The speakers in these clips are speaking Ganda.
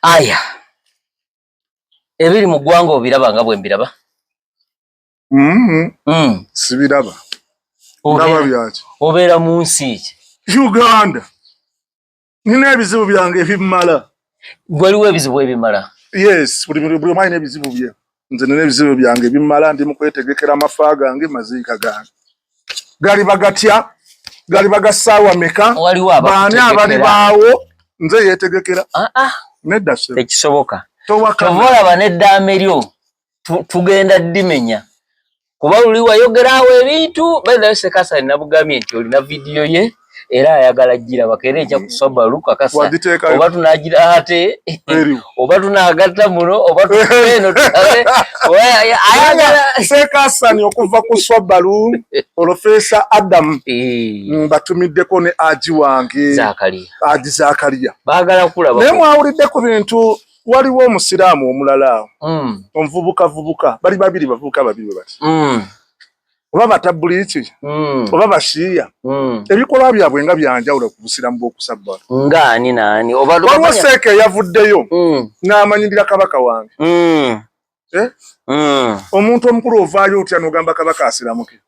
Aya, ebiri mu ggwanga obiraba nga bwe mbiraba? Sibiraba. Ndaba byaki? Obeera mu nsi ki? Uganda. Nina ebizibu byange ebimala. Waliwo ebizibu ebimala? Yes, buli omu alina ebizibu bye. Nze nina ebizibu byange ebimala, ndi mu kwetegekera amafa gange, maziika gange. Galiba gatya? Galiba ga ssaawa meka? Baani abalibaawo? Nze yeetegekera. Ah, ah. Nedda ssebo. Tekisoboka. Kyova olaba n'eddaame lyo tugenda ddimenya. Kuba luli wayogeraawo ebintu by Sekasa nabugambye nti olina vidiyo ye era ayagala girabako era ekya kusobalu kakasa oba tunagira ate oba tunagatta muno oba eno tulabe ayagala Sekasani okuva ku Swabalu Profesa Adam mbatumiddeko ne aji wange Zakaria, Aji Zakaria baagala kulaba. Naye mwawulidde ku bintu, waliwo omusiraamu omulala awo, omuvubuka vubuka, bali babiri, bavubuka babiri bwe bati, oba batabuliiki oba bashiiya, ebikolwa byabwe nga byanjawulo ku busiraamu bw'okusabbala. Nga ani naani? Oba waliwo seeka eyavuddeyo n'amanyirira kabaka wange. Eh? Omuntu omukulu ovaayo otya n'ogamba kabaka asiramuke?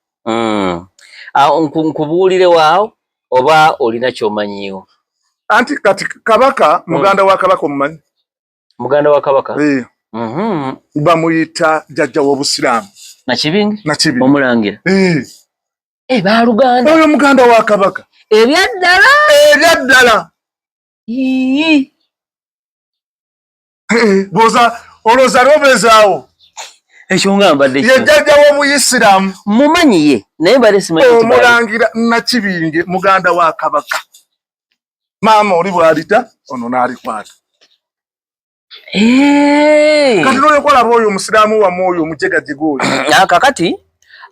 Nkubuulire waawo oba olina ky'omanyiiwo? Anti kati kabaka, muganda wa kabaka omumanyi? Muganda wa kabaka? Eh. Bamuyita jjajja w'obusiraamu. Nakibinge? Nakibinge. Omulangira? Eh. Eh, baluganda. Oyo muganda wa kabaka. Ebyaddala? Ebyaddala. Boza olowooza lwobezaawo. Ekyo nga mbadde ye jjajja w'obuyisiraamu. Mumanyi ye, naye mbadde simanyi. Omulangira Nakibinge muganda wa kabaka. Maama oli bw'alita ono n'alikwata. Kati n'oyokolaba oyo omusiraamu wamu oyo omujegajega oyo. Kakati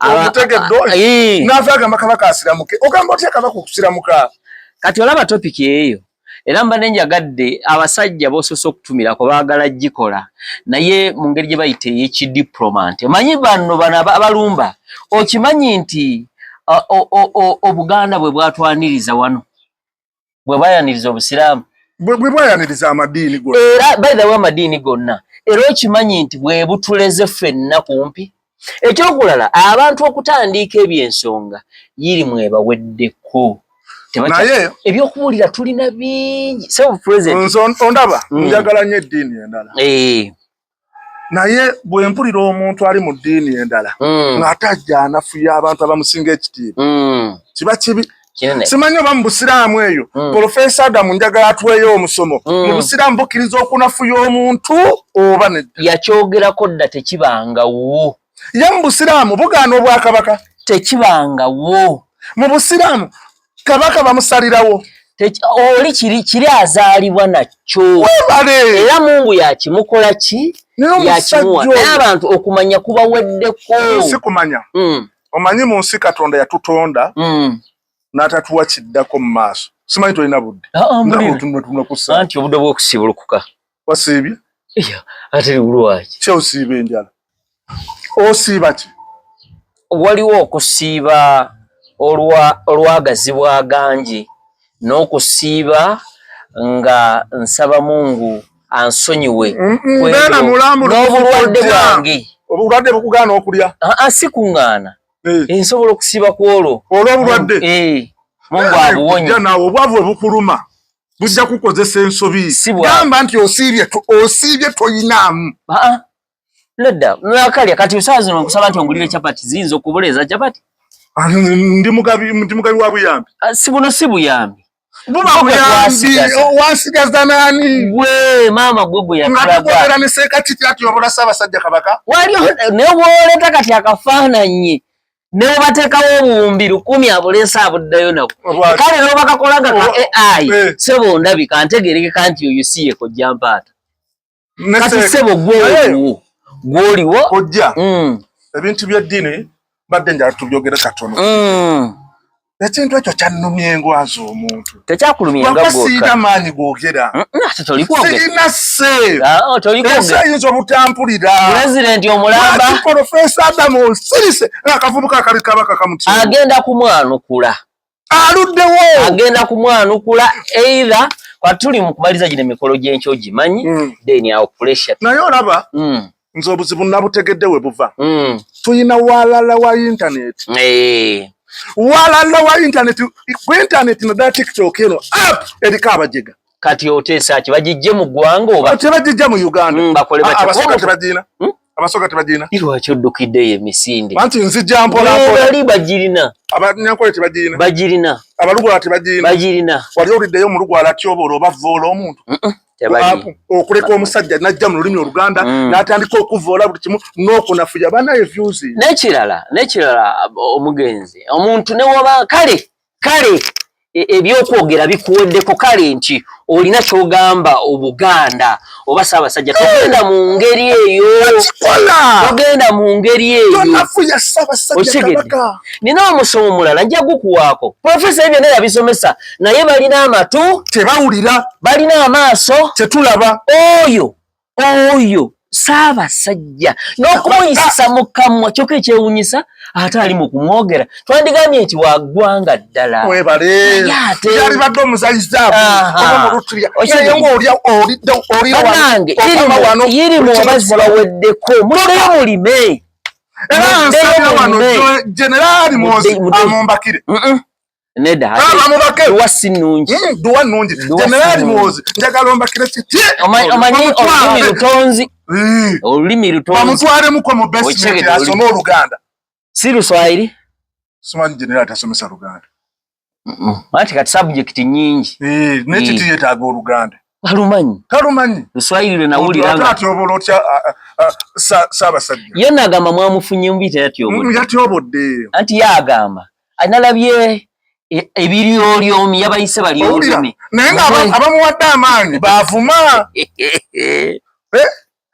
omutegedde oyo n'ava agamba kabaka asiramuke, ogamba otya kabaka okusiramuka? Kati olaba topic eyo, era mbadde njagadde abasajja b'osoose okutumirako baagala gikola, naye mu ngeri gye bayita ey'ekidiplomat. Omanyi bano bano abalumba, okimanyi nti Obuganda bwe bwatwaniriza wano, bwe bwayaniriza obusiraamu, bwe bwayaniriza amadiini gonna. Era by the way, amadiini gonna, era okimanyi nti bwe butuleze ffenna kumpi. Ekyokulala, abantu okutandika ebyensonga yiri mwebaweddeko. Naye ebyokubuulira tulina bingi, sebo president. Nze ondaba, njagala nnyo eddiini endala, naye bwe mpulira omuntu ali mu ddiini endala ng'ate ajja anafuya abantu abamusinga ekitiibwa, kiba kibi. Simanyi oba mu busiraamu eyo, Profesa Adamu njagala atuweeyo omusomo, mu busiraamu bukkiriza okunafuya omuntu oba nedda? Yakyogerako dda, tekibangawo. Ye mu busiraamu bugaana obwakabaka? Tekibangawo. Mu busiraamu kabaka bamusalirawo? Oli kiri kiri azaalibwa nakyo. Webale. Era Mungu yakimukola ki, Naye yakimuwa. omusajja Naye oyo abantu okumanya kubaweddeko. Si kumanya. Omanyi mu nsi Katonda yatutonda n'atatuwa kiddako mu maaso. Simanyi tolina budde? Ah, ah, mbulira. Ndaba kussa. Anti obudde bw'okusibulukuka. Wasiibye? Iya, ate lwaki? Ki osiiba enjala? Osiiba ki? Waliwo okusiiba olwagazibwa agangi n'okusiiba nga nsaba Mungu ansonyiwe Mbeera mulamu. n'obulwadde bwange. Obulwadde bukugaana okulya? Ah, ah, si kuŋŋaana. Nsobola okusiiba ku olwo. Olw'obulwadde? Eh, Mungu abuwonye. Kujja naawe, obwavu bwe bukuluma bujja kukozesa ensobi. Si bwa- Gamba nti osiibye, osiibye toyinaamu. Ah, ah. Nedda, nakalya kati osaawa zino nkusaba nti ongulire chapati, ziyinza okubula eza chapati. Ah, ndi mugabi, ndi mugabi wa buyambi. Ah, si buno si buyambi. Buba Gwe buyambi. twasigaza. Wansigaza nani? Gwe maama, gwe gwe Nga yatulaga. tukwogera ne Seeka kiti ati obola Ssaabasajja Kabaka. Waliwo naye bw'oleeta kati akafaananyi ne bwebateekawo obuwumbi 1000 abuleese abuddayo nabo. Obwaki? Kale n'obakakola nga ka AI. Sebo ndabika ntegerekeka nti oyo si ye kojja Mpaata. Ne Kati Seeka. sebo gwoliwo, gwoliwo. Kojja, ebintu by'eddiini badde njala tubyogere katono. Ekintu ekyo kyannumya engwaza omuntu. Tekyakulumya nga Lwaka gwokka. siina maanyi googera. Ate toli kwogera. Sirina se. Ah, oh, toli Ensi kwogera. eyinza obutampulira. Pulezidenti omulamba. Lwaki Profesa Adamu osirise akavubuka akali kabaka kamutyo? Agenda kumwanukula. Aluddewo. Agenda kumwanukula either Kwa tuli mu kumaliza gino emikolo gy'enkya ogimanyi, then awo pressure. Naye olaba nze obuzibu nabutegedde we buva. Tuyina walala wa internet. Walala wa internet, ku internet naddala TikTok eno app eriko abajega. Kati oteesa ki, bagijje mu ggwanga oba tebagijja mu Uganda? Bakole batya? Abasoga tebagirina. Abasoga tebagirina. Lwaki oddukiddeyo emisinde? Anti nzijja mpola mpola. Bali bagirina. Abanyankole tebagirina. Bagirina. Abalugwala tebagirina. Bagirina. Wali oliddeyo mu lugwala atyoboola oba vvoola omuntu? Okuleka omusajja n'ajja mu lulimi Oluganda n'atandika okuvvoola buli kimu n'okunafuya banaye views. N'ekirala omugenzi omuntu ne woba kale kale ebyokwogera bikuweddeko, kale nti olina ky'ogamba Obuganda oba Ssaabasajja, togenda mu ngeri eyo, togenda mu ngeri eyo. Tonafuya Ssaabasajja Kabaka. Nina omusomo omulala nja gukuwaako. Profesa ebyo byonna yabisomesa, naye balina amatu tebawulira, balina amaaso tetulaba. Oyo Ssaabasajja n'okumuyisa mu kamwa, kyokka ekyewuunyisa ate ali mu kumwogera. Twandigambye nti wa ggwanga ddala. Webale. Yalibadde omuzayizaabu oba mu lutulya. Naye ng'olya olira Bannange, yirimu oba zibaweddeko, muddeyo mulime. Era nsabira wano Generali Muhoozi amumbakire. Nedda, duwa si nnungi. Duwa nnungi. Generali Muhoozi njagala ombakire kiti. Omanyi olulimi lutonzi. Olulimi lutonzi. Bamutwalemuko mu basement asome Oluganda. Si Luswahili? Simanyi Generali tasomesa Luganda. Anti kati subject nnyingi. N'ekiti yeetaaga Oluganda. Talumanyi. Talumanyi. Luswahili lwe nawulira nga. Atyobola otya Ssaabasajja? Ye nagamba mwamufunye mbi teyatyobodde. Yatyobodde. Anti ye agamba analabye ebiryolyomi yabayise balyolyomi. Naye nga abamuwadde amaanyi baavuma.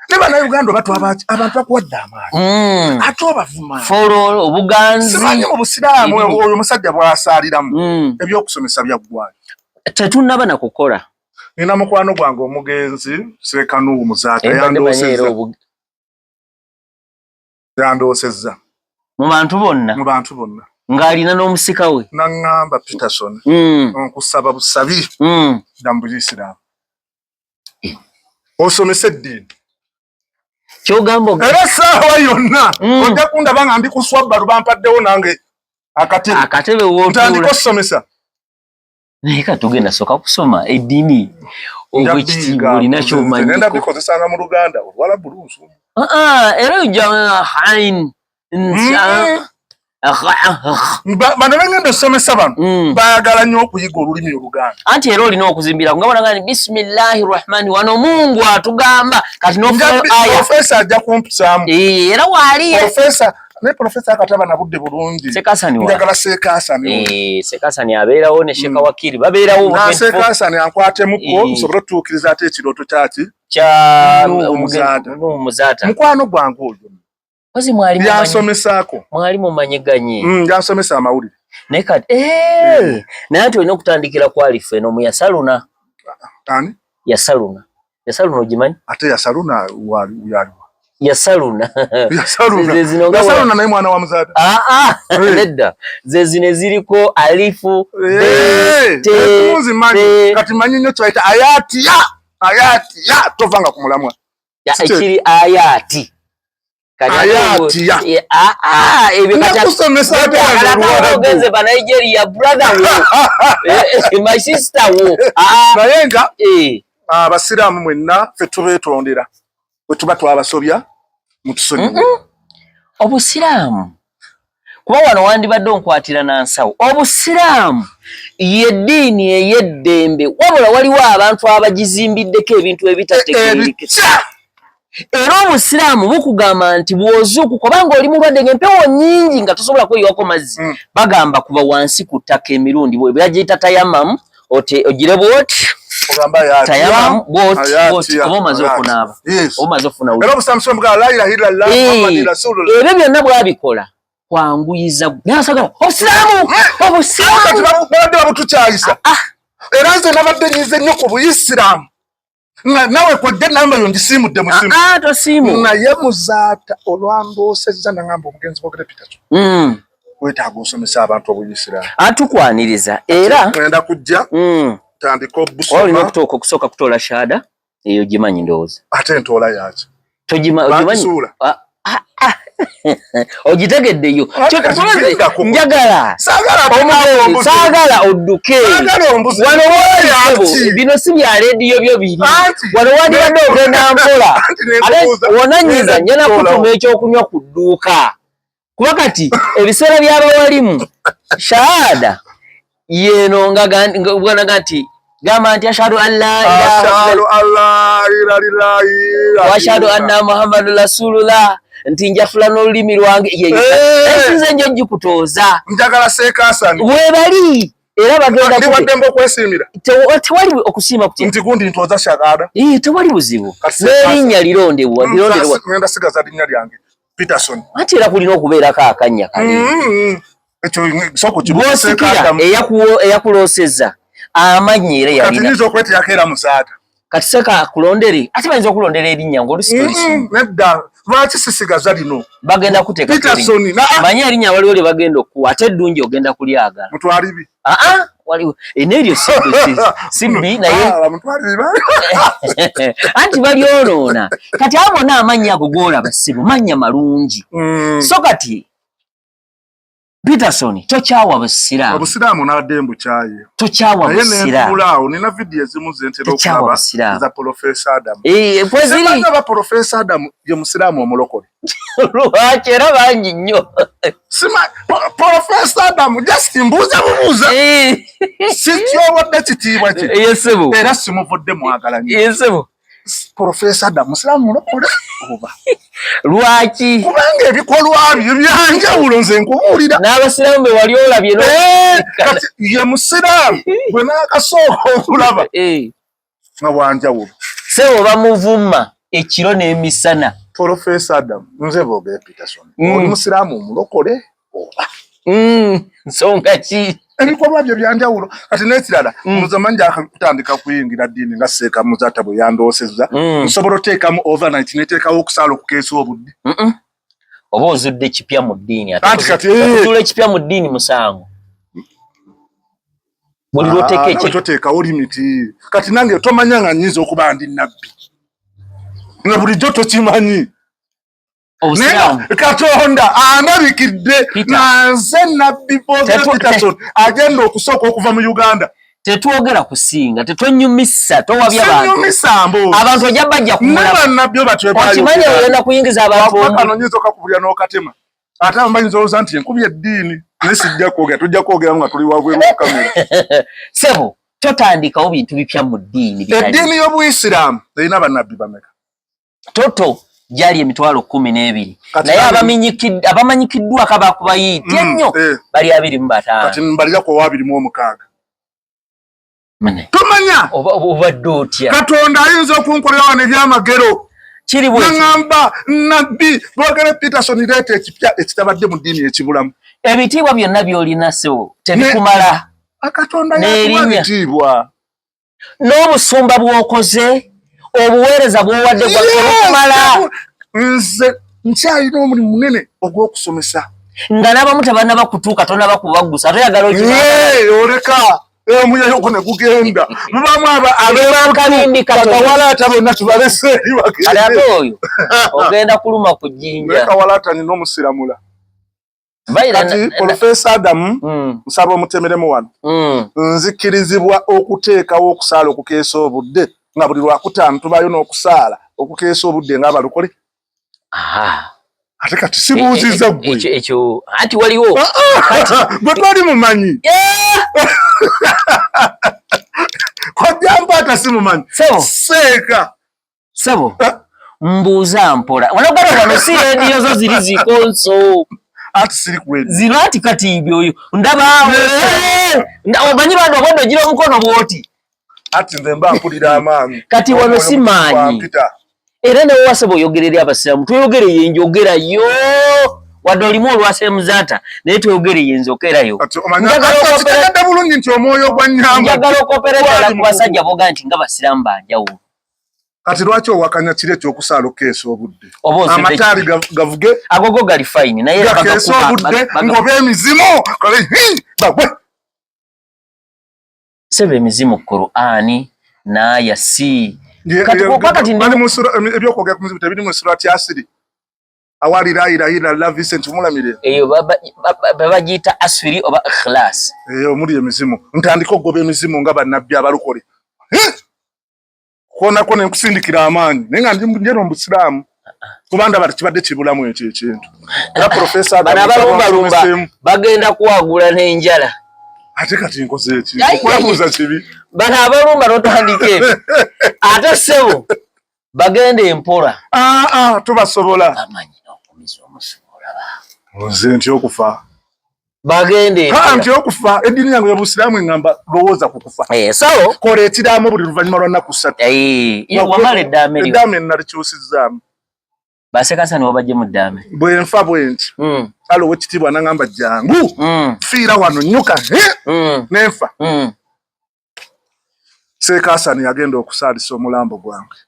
Ne Bannayuganda oba twabaki abantu bakuwadde amaanyi. Ate obavuma. Folo obuganzi. Simanyi mu Busiraamu oyo omusajja bw'asaaliramu ebyokusomesa byaggwayo. Tetunnaba na kukola. Nina mukwano gwange omugenzi Sekanuwu Muzaata yandoosezza. Mu bantu bonna. Mu bantu bonna. Ng'alina n'omusika we. N'aŋŋamba Peterson. Nkusaba busabi. Dda mu Busiraamu. Osomese eddiini. Ky'ogamba Era essaawa yonna ojja kundaba nga ndi ku swabbalu bampaddewo nange akatebe. Akatebe w'otuula. Ntandika okusomesa. Naye kati tugenda sooka kusoma eddiini ogw'ekitiibwa olina ky'omanyi. Ngenda bikozesanga mu Luganda, Oluwalabu lunsumba. Era ojja hain. Bano bengenda osomesa bano baagala nnyo okuyiga olulimi Oluganda. Anti era olina okuzimbira nga bona ngani bismillahi rahmani wano Mungu atugamba kati n'ofunayo aya. Profesa ajja kumpisaamu. Era waali. Profesa naye profesa akataba na budde bulungi. Sekasani wa. Njagala Sekasani. Sekasani abeerawo ne Sheikh Wakili babeerawo. Na Sekasani ankwatemuko nsobole otutuukiriza ate ekirooto kyaki? Kya Muzaata. Mukwano gwange oyo. Kozi mwali yansomesaako. Mwali mumanyiganye. Yansomesa amawulire. Naye kati naye ate olina okutandikira ku alifu eno mu Yasaluna. Ani? Yasaluna. Yasaluna ogimanyi? Ate Yasaluna yaliwa. Yasaluna. Yasaluna. Yasaluna naye mwana wa Muzaata. Nedda. Ze zino eziriko alifu, be, te, kati manyi nnyo kye bayita ayati ya. Ayati ya tovanga ku mulamwa. Ekiri ayati. Ayati ya. Ebyo kati Nakusomesa ate ogenze ba Nigeria brother wo. My sister wo. Naye nga abasiraamu mwenna ffe tubeetondera. Bwe tuba twabasobya mutusonyiwe. Obusiraamu kuba wano wandibadde onkwatira na nsawo. Obusiraamu ye ddiini ey'eddembe, wabula waliwo abantu abagizimbiddeko ebintu ebitategeerekeka. Era obusiraamu bukugamba nti bw'ozuukuka obanga oli mulwadde ng'empewo nnyingi nga tosobola kweyiwako mazzi, bagamba kuba wansi ku ttaka emirundi bwe bagiyita tayamamu, ogire bw'oti, tayamamu bw'oti, bw'oti, oba omaze okunaaba, oba omaze okufuna Era obusiraamu bwa la ilaha illallah Muhammadun rasulullah. Ebyo byonna bwabikola kwanguyiza. Naye asagala obusiraamu, obusiraamu. Kati babadde babutukyayisa. Era nze nabadde nyize nnyo ku buyisiraamu. Nawe kojja namba yo ngisiimudde mu ssimu. Tosiimu. Naye Muzaata olwandoosezza nangamba omugenzi Bogere Peterson. Weetaaga osomesa abantu obuyisiraamu. Atukwaniriza era ngenda kujja Tandika obusoma. Olina okutuuka okusooka kutoola shahada eyo gimanyi ndowooza. Ate ntoola yaki? Togimanyi. Ah, ah. Ogitegeddeyo. Njagala saagala odduke wano wali, bino si bya leediyo byo biri wano, wandibadde ogenda mpola ate wonanyiza njena kutuma ekyokunywa ku dduuka, kuba kati ebiseera by'abawalimu shahada yeno nga bwanaga nti gamba nti ashhadu an la ilaha wa ashhadu anna Muhammadu rasulullah, nti njafula n'olulimi lwange esinze njo gikutooza. Njagala seekasani. Webali era bagenda. Ndiwaddembe okwesiimira. Tewali okusiima kutya. Nti gundi ntooza shahada. Tewali buzibu, n'erinnya lirondebwa lirondebwa. Ngenda sigaza linnya lyange Peterson. Anti era kulina okubeerako akannya kali. Ekyo soko. Gwosikira eyakuloosezza amannya era yalina. Kati nyinza okweterako era Muzaata. Kati seka akulondere, ate bayinza okulondera erinnya ng'olusitolisi. Nedda, lwaki sisigaza lino? Bagenda kuteeka Peterson. Manyi erinnya waliwo lye bagenda okuwa, ate eddungi ogenda kulyagala. Mutwalibi. Aa, waliwo eneryo si bbi, naye anti balyonoona. Kati abo bonna amannya ago g'olaba ssibo mannya malungi. So kati Peterson, tokyawa busiraamu. Obusiraamu nabadde mbukyaye. Tokyawa naye busiraamu. Nentuulaawo nina vidiyo ezimu zentera Tokyawa okulaba busiraamu. za Profesa Adamu. Kweziri. Simanyi oba Profesa Adamu ye musiraamu omulokole. Lwaki era bangi nnyo? Profesa Adamu, just mbuuza bubuuza. Sityobodde kitiibwa kye. Yesebo. Era simuvudde, mwagala nnyo. Yesebo. Profesa Adamu musiraamu mulokole oba? Lwaki? Kubanga ebikolwa byo byanjawulo, nze nkubuulira. N'abasiraamu be wali olabye Kati ye musiraamu gwe n'akasooka okulaba nga wanjawulo. Sebo, bamuvuma ekiro n'emisana. Profesa Adamu, nze boogere Peterson, oli musiraamu omulokole oba? Nsonga ki? Ebikolwa byo byanjawulo. Kati n'ekirala, nze manyi kutandika kuyingira ddiini nga Seeka Muzaata bwe yandoosezza, nsobola oteekamu overnight neteekawo okusaala okukeesa obudde? Oba ozudde kipya mu ddiini. Anti kati, Okuzuula ekipya mu ddiini musango buli lwoteeka Ah, nawe toteekawo limit. Kati nange tomanya nga nyinza okuba ndi nabbi nga bulijjo tokimanyi, naye Obusiraamu nga Katonda andabikidde Peter. nanze nabbi Bogere Peterson agenda okusooka okuva mu Uganda. Tetwogera kusinga, tetwenyumisa, towabya bantu. Sinyumisa mboozi. Abantu ojja bajja Ne kumulaba. bannabbi batyo. Okimanyi ogenda kuyingiza abantu Kano nyinza okakubulya n'okatema, ate abamu bayinza olowooza nti enkubye eddiini, naye sijja kwogera, tujja kwogeramu nga tuli wabweru wa kamera. Sebo, totandikawo bintu bipya mu ddiini bitali. Eddiini y'Obuyisiraamu erina bannabbi bameka? Toto gyali 120,000. Kati Naye abamanyikiddwako abakubayiiti ennyo bali 25. Kati mbalira ku 26. Mane. Tomanya. Oba obadde otya? Katonda ayinza okunkolera wano ebyamagero. Kiri bwe Naŋŋamba nabbi Bwogere Peterson, leeta ekipya ekitabadde mu ddiini ekibulamu. Ebitiibwa byonna by'olina sebo tebikumala. Katonda yatuwa N'erinnya. ebitiibwa. N'obusumba bw'okoze, obuweereza bw'owadde gwa tebukumala. Nze nkyalina omulimu munene ogw'okusomesa. Nga n'abamu tebannaba kutuuka, tonaba kubagusa, ate oyagala Oleka omuyayoko ne gugenda, mubamu Akabimbi katono. Abakawalaata bonna tubalese eri. Kale ate oyo ogenda kuluma ku jjinja. Kawalaata nina omusiramula. Kati Profesa Adamu, nsaba omutemeremu wano. Nzikirizibwa okuteekawo okusaala okukeesa obudde nga buli lwakutaano tubayo n'okusaala okukeesa obudde ng'abalokole? Ate kati sibuuzizza ggwe. Ekyo anti waliwo Gwe twali mumanyi, kojja mpaata si mumanyi. Sebo. Seeka. Sebo, mbuuza mpola wanogana, wano si rediyo zo ziri zikonso. Ati siri ku radio. Zino ati kati byoyo ndaba omanyi lwano obwedde ogira omukono bwoti. Ati nze mba mpulira amaanyi. Kati wano si maanyi. Wampita. Era newewasaba oyogera eri abasiraamu, tweyogere yenjogerayo, wadde olimu olwasemuzaata, naye tweyogere yenzokerayo. Kati omanyi Njagala kitegedde bulungi nti omwoyo gwa nyamba Njagala okwopera ddala gwali ku basajja boga nti nga basiraamu banjawulo. Kati lwaki owakanya kiri ekyokusaala okukeesa obudde? Oba ozudde Amataali gavuge. Agogo gali fine, naye era Gakeesa obudde, ngoba emizimu kale, hi, bagwe. Sebe emizimu Qur'ani naya si kati kati ebyokwogera ku mizimu tebiri mu surati Asiri awali la ilaha illa Allah Vincent Mulamire eyo babagiyita Asiri oba Ikhlas eyo muli emizimu ntandika okugoba emizimu nga bannabbi abalokole kona kona nkusindikira amaanyi naye nga njeno mu busiraamu kuba ndaba kibadde kibulamu ekyo ekintu era profesa bano abalumbalumba bagenda kuwagula n'enjala ate kati nkoze eki okwebuuza kibi bano abalumba notandika ebyo ate ssebo bagenda empola ah, ah, tubasobola bamanyi n'okumiza omusobola nze nti okufa bagende nti okufa eddiini yange yobusiraamu engamba lowooza ku kufa eh, so kola ekiraamo buli luvannyuma lwa nnaku ssatu eh, wamala eddaame eddaame nalikyusizzaamu basekasa nibo bajje mu ddaame bwe nfa bwe nti hmm. ale owekitiibwa nangamba jangu hmm. fiira wano nnyuka hmm. nenfa Seekasani yagenda okusaalisa omulambo gwange.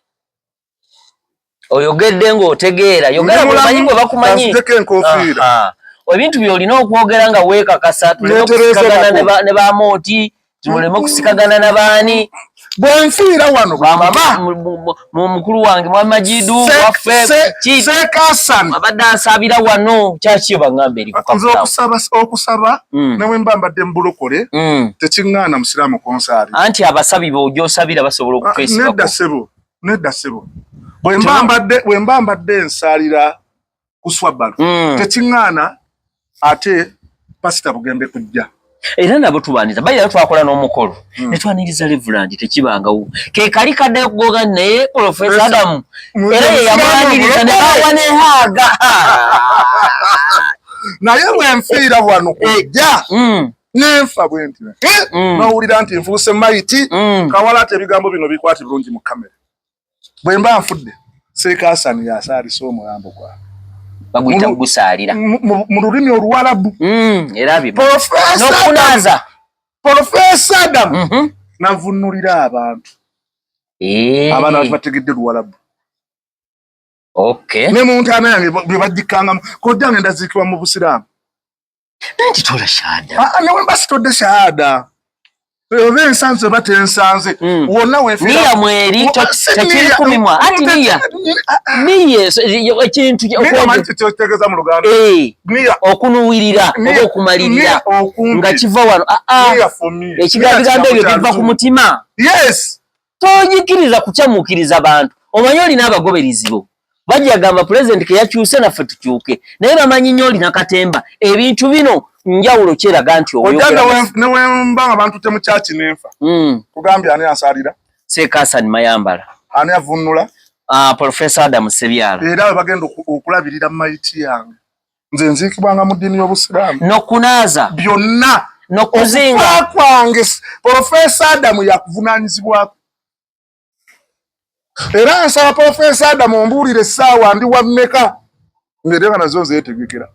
Oyogedde ng'otegeera, yogera bw'omanyi gwe bakumanyi. Kanzijeko enkofiira. Ebintu by'olina okwogera nga weekakasa, tuleme okusikagana ne bamooti, tuleme okusikagana na baani. Bwe nfiira wano mama mukulu wange mwami Majidu waffe Seekasani abadde ansabira wano kyaki bangamba eri nze okusaba okusaba mm. ne bwe mba mbadde mu bulokole mm. tekiŋŋaana musiraamu kunsaali anti abasabi b'ojja osabira basobola ah, okutwesigako nedda ssebo nedda ssebo bwe mba mbadde nsaalira kuswa mm. tekiŋŋaana ate pasita bugembe kujja era nabo tubaniriza bayira twakola n'omukolo mm. netwaniriza Reverend tekibangawo ke kali kaddayo kugoga naye Professor Adamu era ye yamwaniriza ne bawa ne haaga naye bwenfiira wano kujja eh, mm. nenfa bwenti eh, mm. nowulira nti nfuuse mayiti mm. kawala ati ebigambo bino bikwati bulungi mu kamera bwe mba nfudde Seeka Hassan yasaalisa omulambo gwange baguyita kugusaalira mu lulimi oluwalabu mm, era nokunaaza Profesa Adamu mhm. navunulira abantu eh. abaana bati bategedde luwalabu okay. ne mu ntaana yange bwe bagikangamu kojjange ndaziikibwa mu busiraamu Nti tola shahada. Ah, ah newe mba sitodde shahada. Oba ensanze oba tensanze. Mm. Wonna wefiira. Niya mweri tekiri ku mimwa. Anti niya. Ah, niya ekintu okitegeeza mu Luganda. Eh. Niya. Okunuwirira oba okumalirira. Nga kiva wano. Ah ah. Niya for me. Ekigambo ebyo biva ku mutima. Yes. Tonyikiriza kukyamukiriza bantu. Omanyi olina abagoberezi bo. Bajja gamba president ke yakyuse naffe tukyuke. Naye bamanyi nnyo olina katemba. Ebintu bino njawulo kyeraga nti oyogera. Ne wemba abantu temu church nenfa. Mm. Kugambye ani asalira? Seeka Hassan Mayambala. Ani avunnula? Ah, Professor Adam Sebyala. Era bagenda okulabirira mayiti yange. Nze nziikibwanga mu ddiini y'Obusiraamu. N'okunaaza. Byonna. N'okuzinga. Okufa kwange Professor Adamu yakuvunaanyizibwako. Era nsaba Professor Adamu ombuulire essaawa ndi wa mmeka ng'era nga nazo nzeetegekera.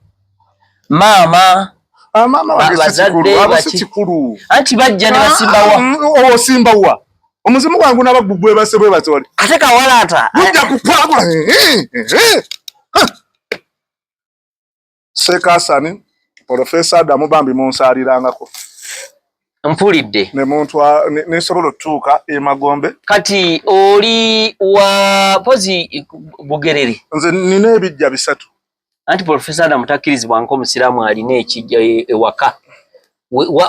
Maama. Ah, maama wange si kikulu, abo si kikulu. Anti bajja ne basimba wa. Mm, osimba wa. Omuzimu gwange gunaaba gugwebase bwebase wali. Ate kawalaata. Gujja kukwagula. Sheikh Hassan, Professor Adamu bambi munsaalirangako. Mpulidde. Ne muntu ne nsobola otuuka e Magombe. Kati oli wa pozi Bugerere. Nze nina ebijja bisatu. Anti Professor Adamu takkirizibwa nk'omusiraamu alina ekijja e, ewaka.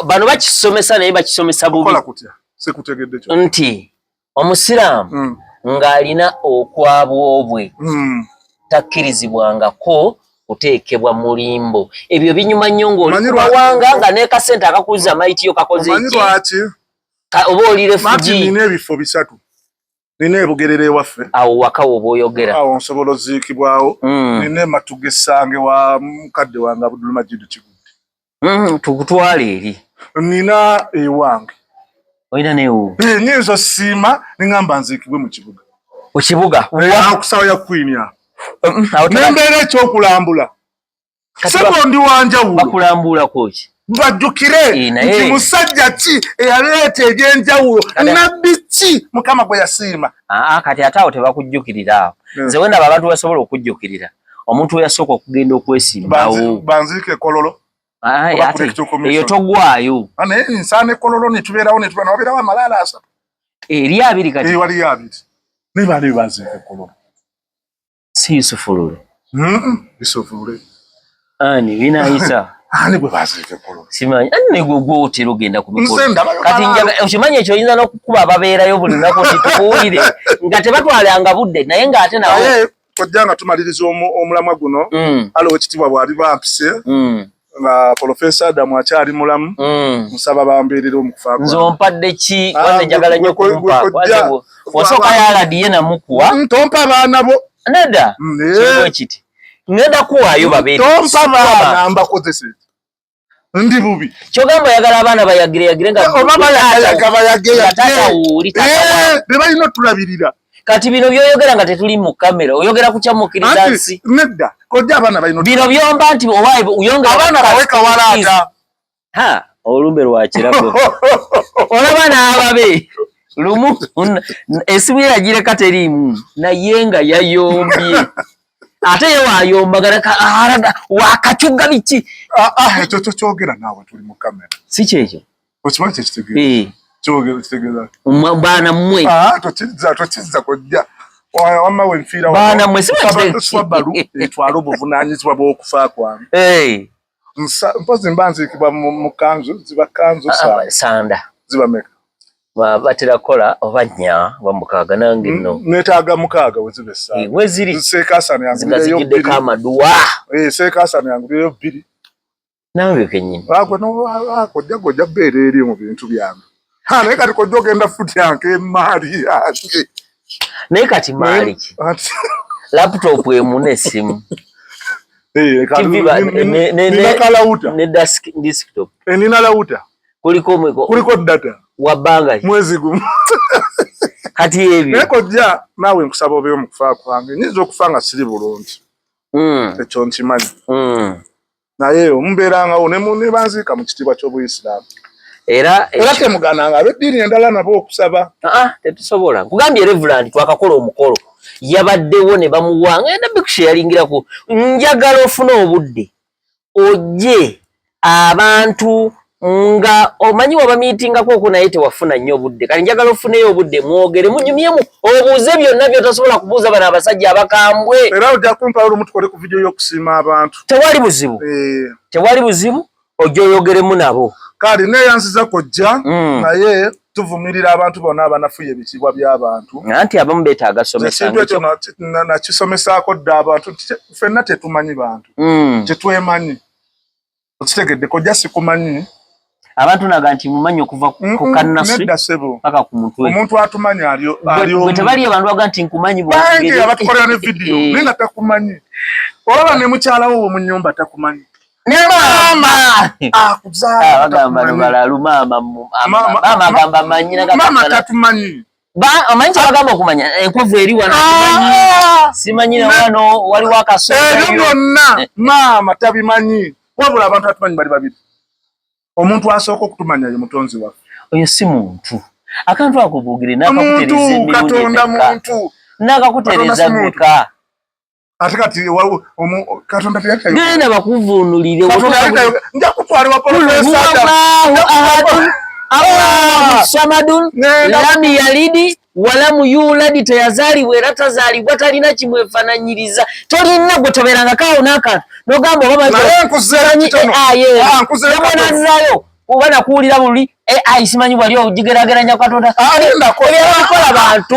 Bano bakisomesa naye bakisomesa bubi. Okola kutya? Sikutegedde kyo. Nti omusiraamu mm. ng'alina okwabwobwe mm. takkirizibwangako kuteekebwa mulimbo ebyo binyuma nnyo ng'oli ku mawanga nga n'ekasente akakuza amayitiyo kakoze ki oba oli refugi nina ebifo bisatu nina ebugerera ewaffe awo waka woba oyogera awo nsobola oziikibwawo mm. nina ematuga essange wa mukadde wange Abdul Majid Kigudde tukutwala eri nina ewange olina newo eh, nyinza osiima neŋamba nziikibwe mu kibuga mu kibuga eh, awo kusawa ya queen awo nembeera ekyokulambula sebo ndi wanjawulo bakulambulako ki bajjukire eh, nti musajja ki eyaleeta ebyenjawulo nabbi ki mukama gwe yasiima ah, ah, kati ate awo tebakujjukirira awo nze wendaba abantu basobola okujjukirira omuntu weyasooka okugenda okwesimbawo banziika ekololo Eyo togwayo. Naye nsaana ekololo netubeerawo netuba nawabeerawo amalaalo 3. Eri 2 kati. Waliyo 2. Naye baani bebaziika ekololo? Si Yusufu Lule. Yusufu Lule. Ani binayisa? Ani bwe baziika ekololo? Simanyi. Ani ne gwe gw'otera ogenda ku mikolo? Kati njaga okimanyi ekyo oyinza n'okukuba ababeerayo buli lunaku nti tukuwulire nga tebatwalanga budde naye ng'ate nawo. Naye kojja nga tumaliriza omulamwa guno, Allah ow'ekitiibwa bw'aliba ampise, nga Profesa Adamu akyali mulamu, nsaba bambeerere omukufa. Nze ompadde ki? Wanze njagala nnyo okumpa. Wasooka yaladi ye namukuwa. Tompa abaana bo. Nedda. Kigo kiti. Ngenda kuwaayo babeere. Tompa baana mbakozese. Ndi bubi. Kyogamba oyagala abaana bayagire yagire nga oba bayaga bayage yage. Taata wuuli taata. Be balina otulabirira. Kati bino by'oyogera nga tetuli mu kamera, oyogera ku kyamukkiriza nsi. Nedda, kojja abaana balina. Bino byomba nti owaayi uyongera. Abaana bawe kawalaata. Ha, olumbe lwa kirago. Olaba n'ababe. Lumu esimu ye yagireka teriimu naye nga yayombye. Ate ye wayombagana wakacuga biki. Ekyo kyo kyogera naawe tuli mu kamera. Si kyekyo. Okimanyi kye kitegeeza? Kyogera kitegeeza. Baana mmwe. Tokizza kojja. Wamma we nfiira Baana mmwe sibalu etwala obuvunaanyizibwa bw'okufa kwange. Mpozi mba nziikibwa mu kanzu, ziba kanzu sanda. Ziba meka? Batera kukola oba 4 oba 6 nange nno. Neetaaga 6 we ziba essaala. We ziri. Seekaasano yangulireyo 2. Zigiddeko amaduwa. Seekaasano yangulireyo 2. Nange kennyini. Kojja gojja bbeera eri mu bintu byange. Naye kati kojja ogenda futyanka emaali yange. Naye kati maali ki? Laptop emu n'essimu. Nina kalawuta. Ne desktop. Nina lawuta. Kuliko mweko. Kuliko data. Wa bbanga ki? Mwezi gumu. Kati ebyo. Naye kojja naawe nkusaba obeewo mu kufa kwange. Nnyinza okufa nga siri bulungi. Ekyo nkimanyi. Naye mumbeerangawo ne banziika mu kitiibwa ky'Obuyisiraamu. Era temugaananga ab'eddiini endala nabo okusaba. Tetusobola. Nkugambye Reverend twakakola omukolo. Yabaddewo ne bamuwa ngenda bikusheyaringirako. Njagala ofune obudde. Ojje abantu nga omanyi wabamiitingako okwo naye tewafuna nnyo obudde. Kale njagala ofuneyo obudde mwogere munyumyemu obuuze byonna by'otasobola kubuuza bano abasajja abakambwe. Era ojja kumpa olumu tukole ku vidiyo y'okusiima abantu. Tewali buzibu. Tewali buzibu ojje oyogeremu nabo. Kale neeyanziza kojja naye tuvumirira abantu bonna abanafuye ebitiibwa by'abantu. Anti abamu beetaaga somesa. Ekintu ekyo nakisomesaako dda abantu ffenna tetumanyi bantu. Tetwemanyi. Okitegedde kojja sikumanyi. Abantu naga nti mumanyi okuva ku kannaswi paka ku mutwe. Omuntu atumanyi ali bwe tebali abantu baga nti nkumanyi bwange abatukolera ne vidiyo naye nga takumanyi. Olaba ne mukyala wo mu nnyumba takumanyi. Ne maama akuzaala bagamba no balalu maama maama agamba manyi maama tatumanyi. Omanyi kyebagamba okumanya enkovu eri wano simanyi na wano waliwo akasonga ebyo byonna maama tabimanyi. Wabula abantu atumanyi bali babiri. Omuntu asooka okutumanya ye mutonzi waffe. Oyo si muntu. Akantu ako boogere n'akakutereza emirundi Katonda muntu. N'akakutereza meka. Ate kati Katonda teyatayo. Genda bakuvuunulire. Nja kutwalibwa Profesa Allahu Allahu Samadun lam yalidi walamu yuladi, teyazaalibwa era tazaalibwa, talina kimwefaananyiriza. Tolina gwe tobeerangako awo n'akantu n'ogamba oba nayo oba nakuwulira buli AI simanyi wali ogigeraageranya Katonda. Ebikola bantu.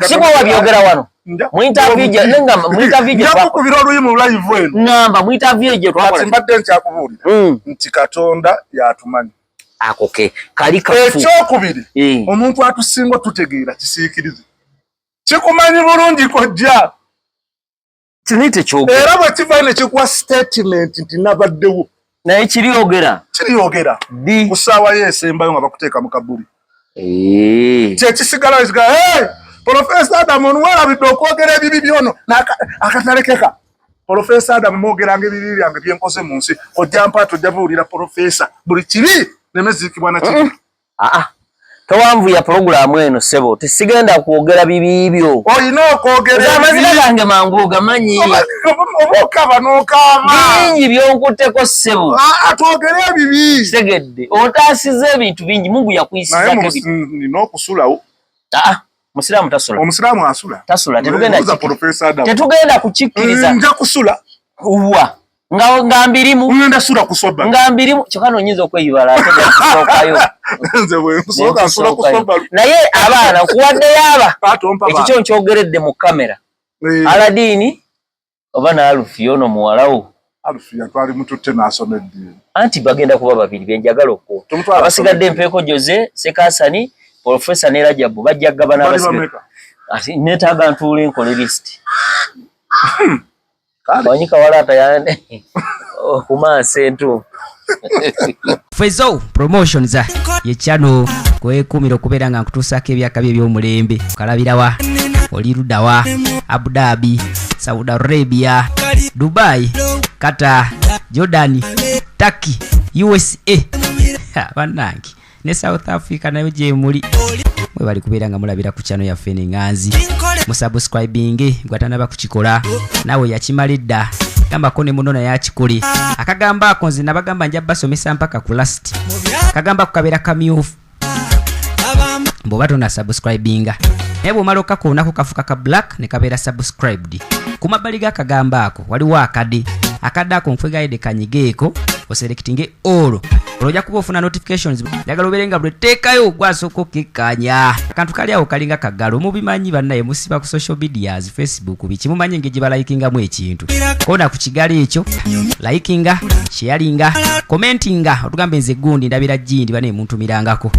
Si bwe wabyogera wano. Mu interview gye ngamba mu interview gye twakubira oluyi mu live eno. Ngamba mu interview gye twakola. Mbadde nkyakubuulira nti Katonda y'atumanyi. Ako ke kali kafu. Ekyokubiri omuntu atusinga tutegeera kisiikirize. Kikumanyi bulungi kojja. Era bwe kiva ne kikuwa statement nti nabaddewo. Naye kiriyogera. Kiriyogera. Ku ssaawa ye esembayo nga bakuteeka mu kabuli. Kye kisigala kisigala, hey, Profesa Adamu werabidde okwogera ebibi byono akatalekeka. Profesa Adamu mwogeranga ebibi byange bye nkoze mu nsi. Ojja mpa tojja buwulira Profesa buli kibi neme ziikibwa na kibi. Towanvuya pulogulaamu eno ssebo, tesigenda kwogera bibi byo. Olina okwogera. Amazina gange mangu ogamanyi. Oba okaba n'okaaba. Bingi byonkutteko ssebo. Ah, twogere ebibi. Kitegedde. Otaasizza ebintu bingi, Mungu yakuyisizako ebintu. Nina okusulawo. Ah, Musiraamu tasula. Omusiraamu asula. Tasula, tetugenda tetugenda kukikkiriza. Nja kusula. Wa. Nga nga mbirimu. Ngenda sula kusoba. Nga mbirimu kyokka nonyinza okweyibala ate kusookayo. Nze bwe nsooka nsula kusoba. Naye abaana nkuwaddeyo aba. Ekyo kyo nkyogeredde mu kamera. Eh. Aladiini oba n'Alufi ono muwala wo. Alufi yatwali mututte n'asoma eddiini. Anti bagenda kuba babiri bye njagala okuwa. Abasigadde Empeeko Jose, Sekasani, Profesa ne Rajabu bajja kugabana abasigadde. Ati neetaaga ntuule nkole lisiti. Manyi kawala atayande okumansa entuumu. Fezo Promotions ye channel kwekuumira okubeera nga nkutuusaako ebyakabi eby'omulembe. Okalabirawa, oli luddawa, Abu Dhabi, Saudi Arabia, Dubai, Qatar, Jordan, Turkey, USA. Bannange ne South Africa nayo gyemuli. Mwebali kubeera nga mulabira ku channel yaffe n'enganzi. Musubscribinge gwatanaba kukikola, naawe yakimala edda. Gambako ne muno naye akikole. Akagamba ako nze nabagamba nja basomesa mpaka ku last. Akagamba ako kabeera kamyufu. Bw'oba tonna subscribinga. Naye bw'omala okakoonako kafuka ka black ne kabeera subscribed. Ku mabbali g'akagamba ako waliwo akade. Akade ako nkwegayidde kanyigeeko oselectinge all. Olwo ojja kuba ofuna notifications. Njagala obeere nga buli tteekayo gwasooka okukekkaanya. Akantu kali awo kalinga kagalo. Mubimanyi bannaye musiba ku social medias, Facebook biki mumanyi engeri gye balayikingamu ekintu. Koona ku kigalo ekyo, likinga, sharinga, commentinga, otugambe nze gundi ndabira gindi bane muntumirangako.